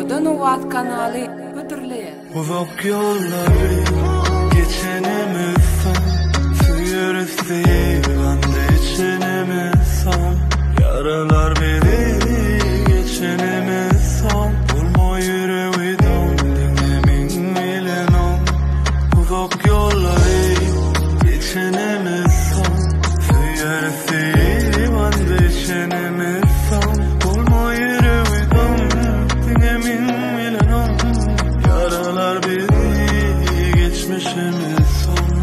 Owadan owaz kanaly hödürleýär. Uzak ýollary geçenimiz soň Söýeris diýip and içenimiz soň Ýaralar bizi geçenimiz soň Bolma ýüregi doň diňe meň bilen oň Uzak ýollary geçenimiz soň Söýeris diýip and içenimiz soň Bolma ýüregi doň diňe meň bilen oň Ýaralar bizi geçmişimiz soň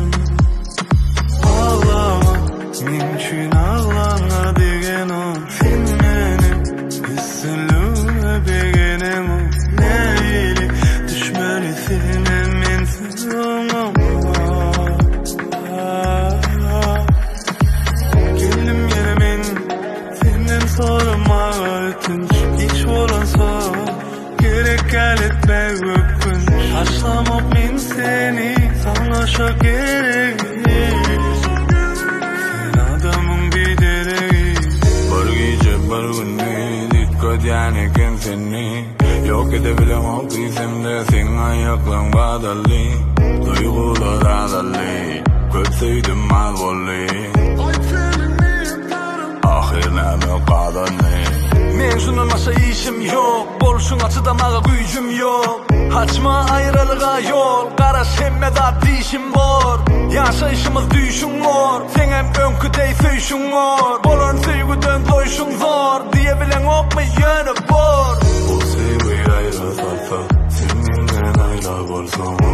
Aglama meň üçin aglaňa degenok Sen meniň üstünligime begeneňok Nähili düşmeli senem mensiz oňa Geldim ýene men senden soramaga ötünç Giç bolansoň gerek däl etmäge ökünç Taşlamok men seni saňa şo geregi Sen adamyň bideregi. Bir gije bir gündiz üýtgedýän eken seni Ýok edebilemok diýsemde seň aýaklaň badally Duýgular azaldy Köp söýdüm az boldy Ahyr näme gazandy. Meň şundan başga işim ýok Bolşuňa çydamaga güýjüm ýok Açma aýralyga ýol Garaş hemme zat diýşim bor Ýaşaýşymyz düýşüň bor Seňem öňki deý söýşüň bor Bolan söýgüden doýşuň zor Diýebileňokmy ýöne bor. Bu söýgi aýra salsa Sen menden aýra bolsaň.